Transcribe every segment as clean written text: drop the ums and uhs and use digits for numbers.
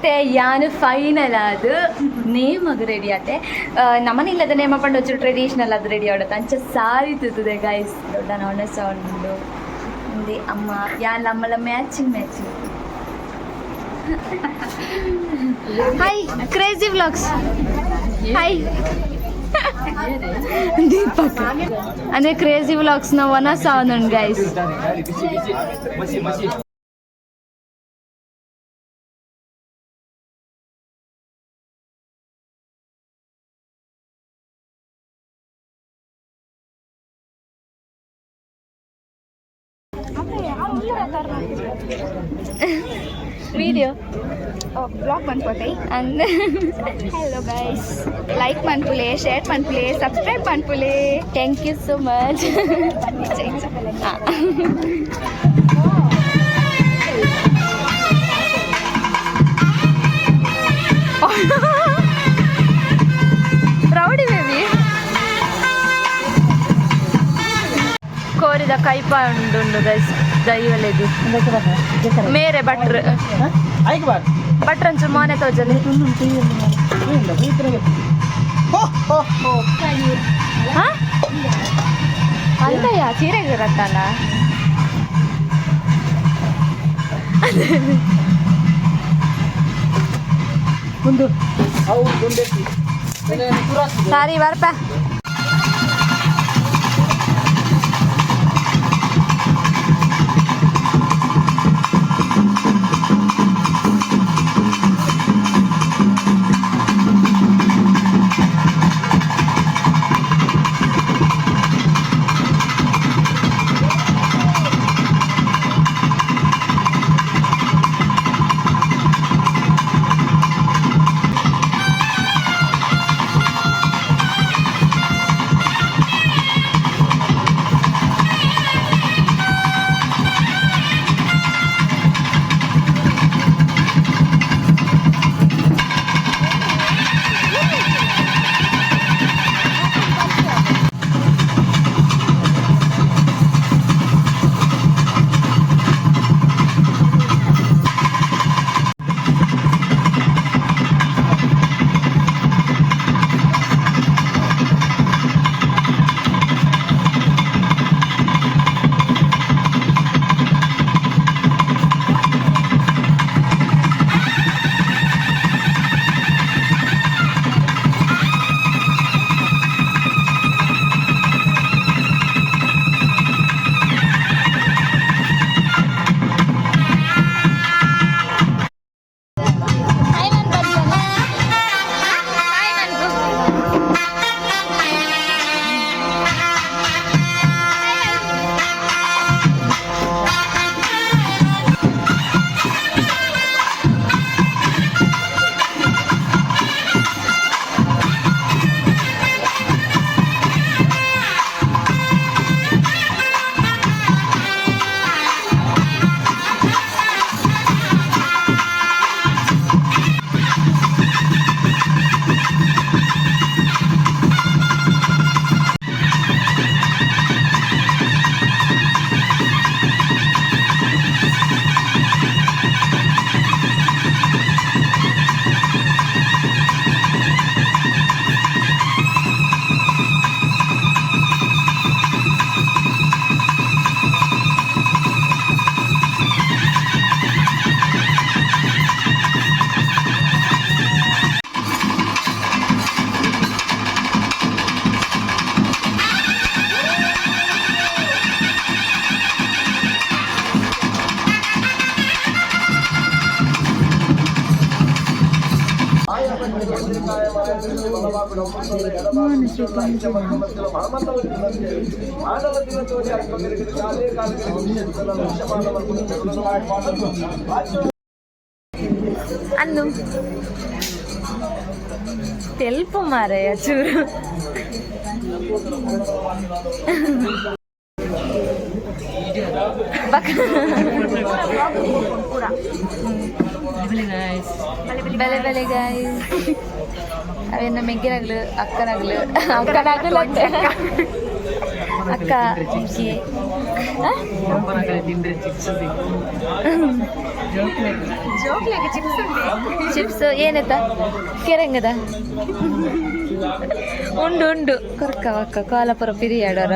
ಇತ್ತೆ ಯಾನ್ ಫೈನಲ್ ಆದ್ ನೇಮಗ್ ರೆಡಿ ಆತೆ. ನಮನಿಲ್ಲದ ನೇಮ ಪಂಡ ಒಂಚೂರು ಟ್ರೆಡಿಷನಲ್ ಅದು ರೆಡಿ ಆಡತ್ತೆ. ಅಂಚ ಸಾರಿ ತುತ್ತದೆ ಗೈಸ್. ದೊಡ್ಡ ಒಣಸ ಉಂಡು ಉಂದೆ ಅಮ್ಮ ಯಾನ್ ಅಮ್ಮಲ matching matching. Hi crazy vlogs, hi Deepak. ಅಂದ್ರೆ ಕ್ರೇಜಿ ವ್ಲಾಗ್ಸ್ ನ ವನಸ ಉಂಡು ಗೈಸ್. ವಿಡಿಯೋ. ಬ್ಲಾಗ್ ಮನ್ಪೋತೈ. ಅಂದ್. ಹಲೋ ಗೈಸ್, ಲೈಕ್ ಮನ್ಪುಲೆ, ಶೇರ್ ಮನ್ಪುಲೆ, ಸಬ್ಸ್ಕ್ರೈಬ್ ಮನ್ಪುಲೆ. Thank you so much. Rowdy baby. ಕೋರಿದ ಕೈಪ ಉಂಡು ಗೈಸ್ ದೈವಲೆಗು. ಮೇರೆ ಭಟ್ರು ಭಟ್ರ ಒಂಚೂರು ಮೋನೆ ತೋಜಲೆ. ಹಾ, ಅಂತಯ್ಯ ಸೀರೆಗೆ ಇರತ್ತಲ್ಲ. ಸಾರಿ ಬರ್ಪ. ಅಂದು ತೆಲ್ಪು ಮಾರಾಯ ಚೂರು. ಬಕ ಬೆಲೆ ಬೆಲೆ ಗಾಯ್ಸ್. ಅವೆನ್ನ ಮೆಗ್ಗಿನಗ್ಲು, ಅಕ್ಕನಗ್ಲು, ಅಕ್ಕನಗ್ಲು. ಅಕ್ಕ ಓಕೆ. ಚಿಪ್ಸ್ ಏನತ್ತ ಕೆರಂಗದ ಉಂಡು ಉಂಡು ಕೊರ್ಕ ಅಕ್ಕ ಕೋಲಾಪುರ ಪಿರಿಯಾಡೋರ.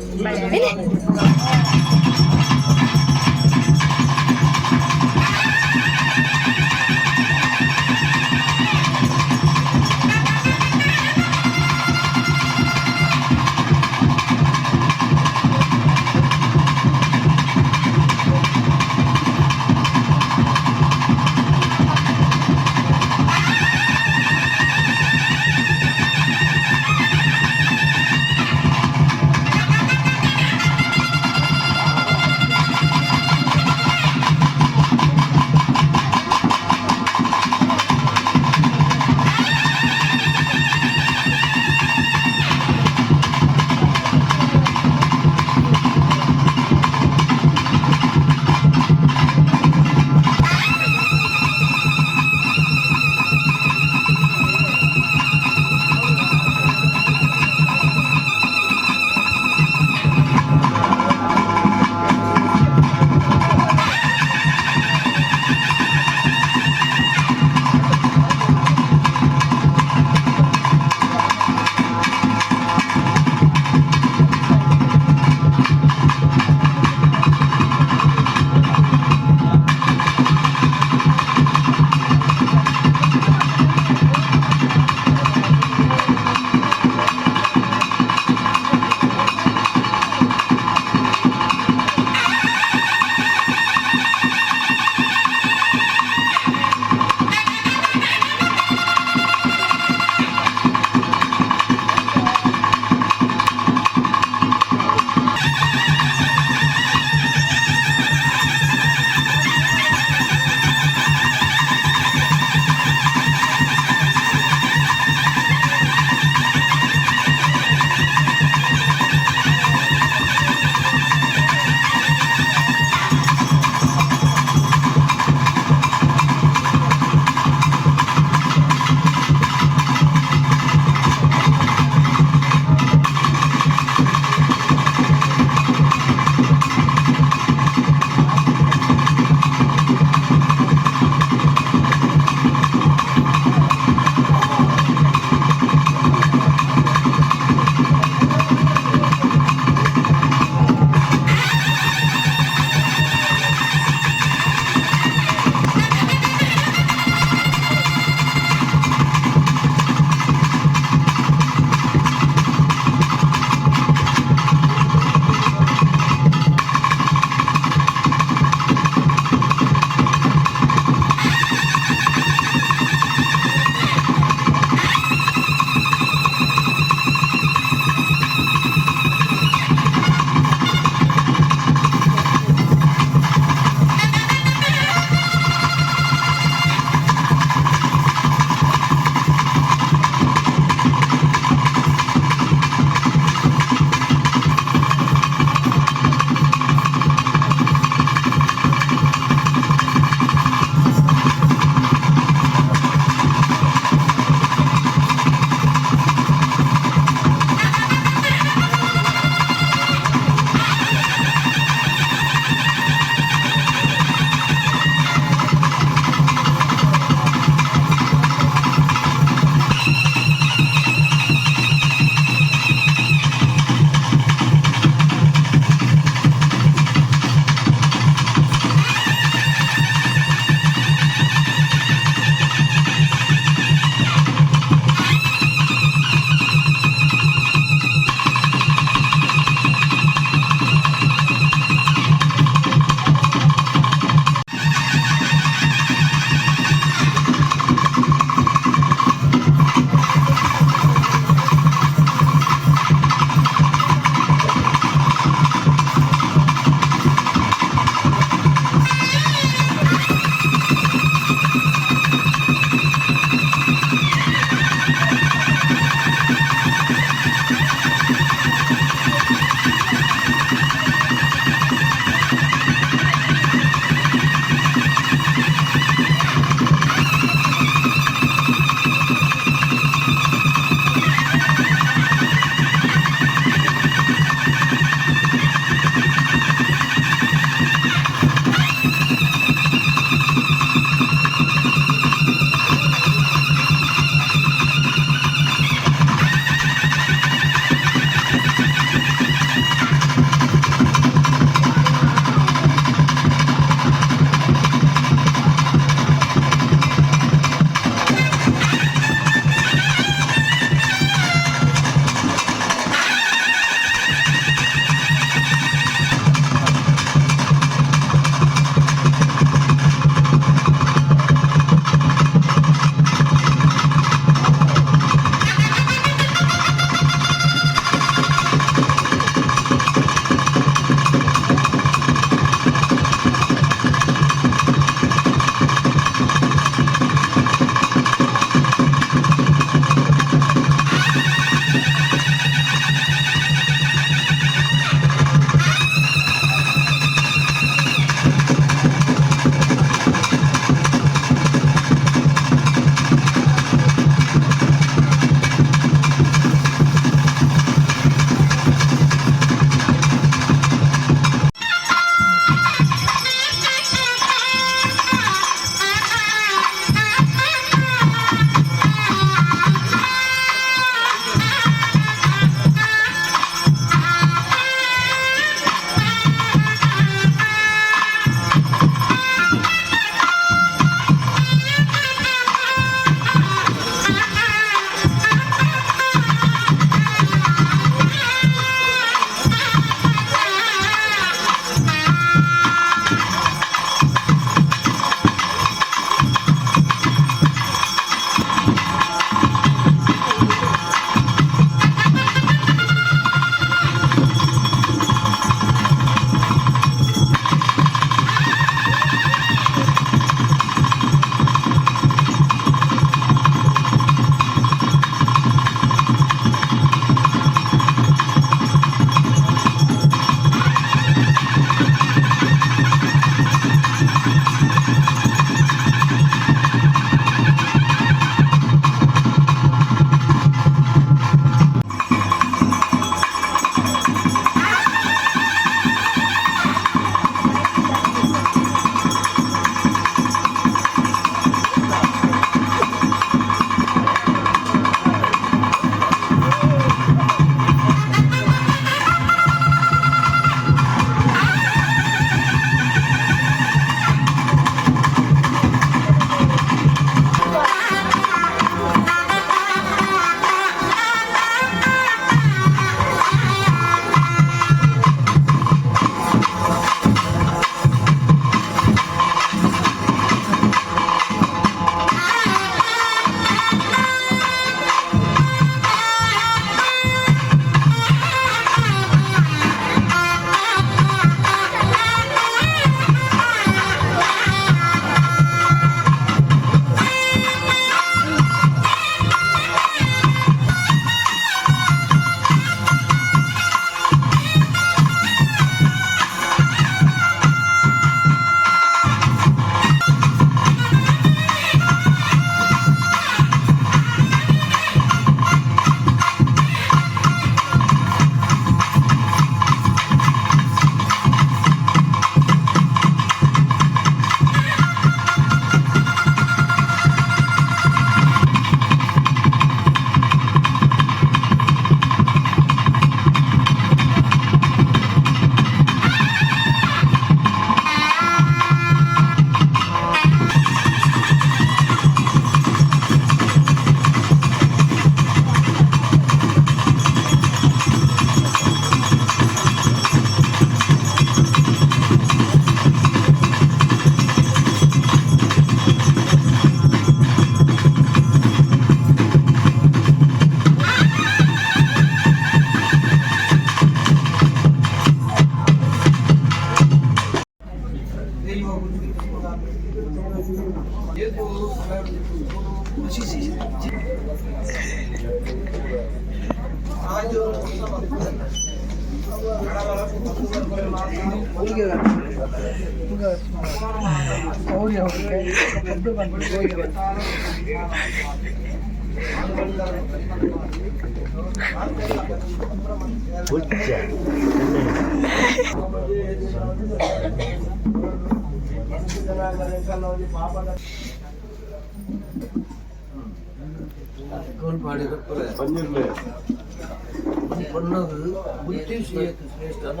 ಪೊನ್ನದು ಬುದ್ಧಿ ಶ್ರೇಷ್ಠನ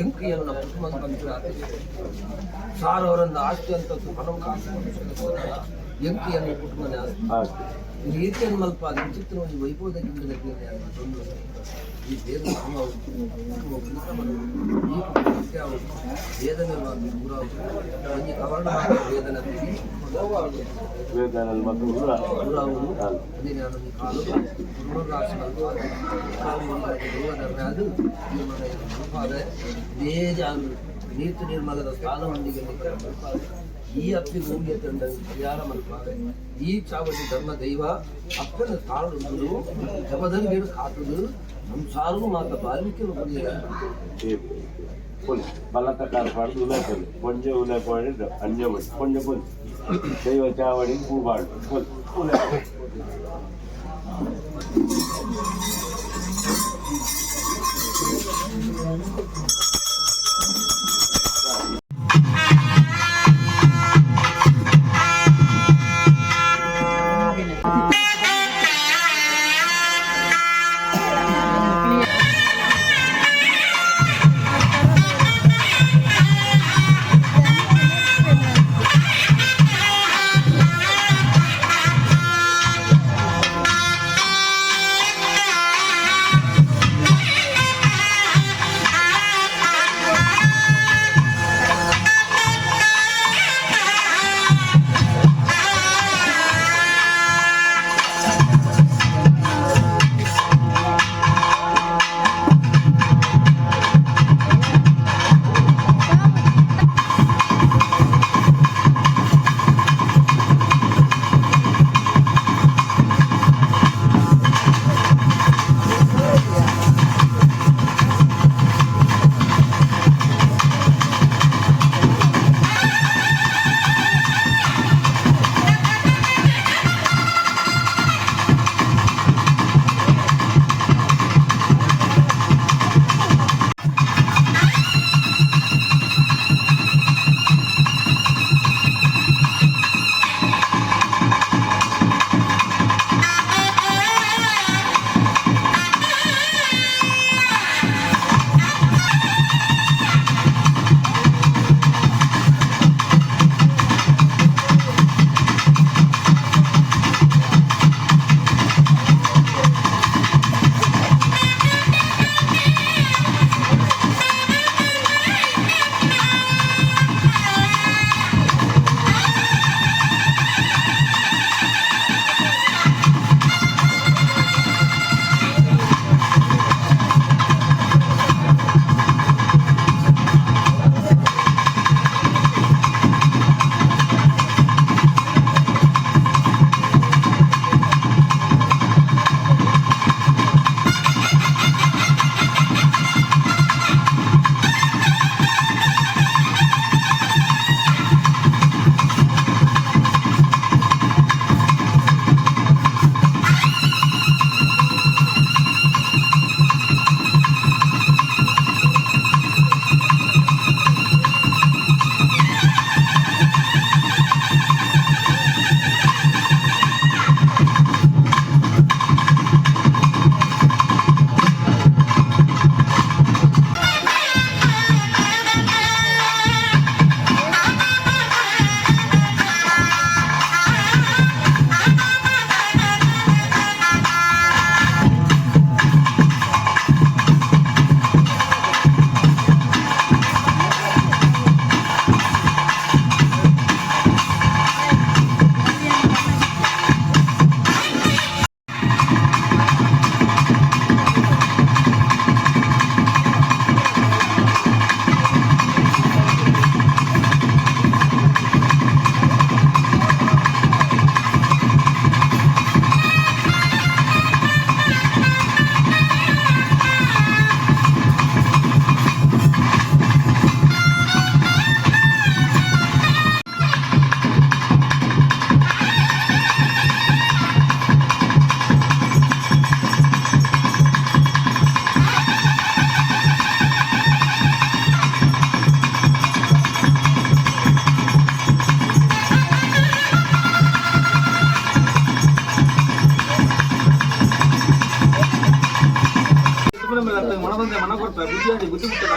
ಎಂಕಿಯನ್ನ ಕುಟುಂಬ ಸಾರ್ ಅವರನ್ನು ಆಸ್ತಿ ಅಂತ ಹಣವು ಕಾಸು ಎಂಕಿಯನ್ನ ಕುಟುಂಬನೇ ಆಸ್ತಿ. ಈ ರೀತಿಯನ್ನು ಮಲ್ಪ ವಿಚಿತ್ರ ಒಂದು ವೈಭವದ ಈ ದೇವ ಈ ವೇದನೆ ಒಂಜಿ ಕವರ್ಣ ವೇದನೆ ಕಾಲು ನೀತು ನಿರ್ಮಲದ ಸ್ಥಾನವೊಂದಿಗೆ ಈ ಅಪ್ಪಿ ಭೂಮಿಯ ತಂಡ ಪರಿಹಾರ ಮಲ್ಪಾದೆ. ಈ ಚಾವಡಿ ಧರ್ಮ ದೈವ ಅಪ್ಪನ ಸ್ಥಾನಡುಂಟು ಜಪದಂಗೇಡು ಕಾತುದು ಸಂಸಾರವು ಮಾತ ಬಾಲ್ಮೀಕಿ. ಬಲತ ಕಾರ್ಪಾಡು ಉಲೇ ಪೊಂಜೆ ಉಲೇ ಪಾಡು ಅಂಜೆ ಪೊಂಜೆ ಪೊಲ್ ದೈವ ಚಾವಡಿ ಹೂಬಾಡು ಪೊಲ್ ಉಲೇ.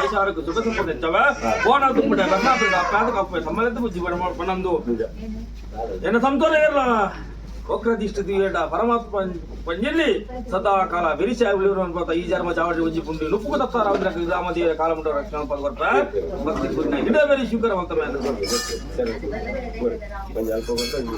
ಆಯುಷ ಆರೋಗ್ಯ ಸುಖ ಸಂಪತ್ತು ಹೆಚ್ಚವ. ಕೋಣ ತುಂಬುಡ ಕರ್ನಾಟಕದ ಅಪ್ಪಾದ ಕಪ್ಪೆ ಸಮ್ಮಲದ ಬುದ್ಧಿ ಪಣಂದು ಎನ್ನ ಸಂತೋಷ ಇರಲ ವಕ್ರದಿಷ್ಟ ದಿವೇಡ ಪರಮಾತ್ಮ ಪಂಜಲ್ಲಿ ಸದಾ ಕಾಲ ಬಿರಿಸಿ ಅನ್ಬೋತ. ಈ ಜನ್ಮ ಚಾವಡಿ ಉಜ್ಜಿ ಪುಂಡಿ ನುಪ್ಪು ತಪ್ಪಾರ ರಾಮ ದೇವರ ಕಾಲ ಮುಂಡ ರಕ್ಷಣೆ ಪದ ಭಕ್ತಿ ಪುಣ್ಯ ಗಿಡ ಬೇರೆ ಶುಕರ ಭಕ್ತ ಮೇಲೆ. ಸರಿ, ಒಂಜಿ ಅಲ್ಪ ಗೊತ್ತಾಗಿ.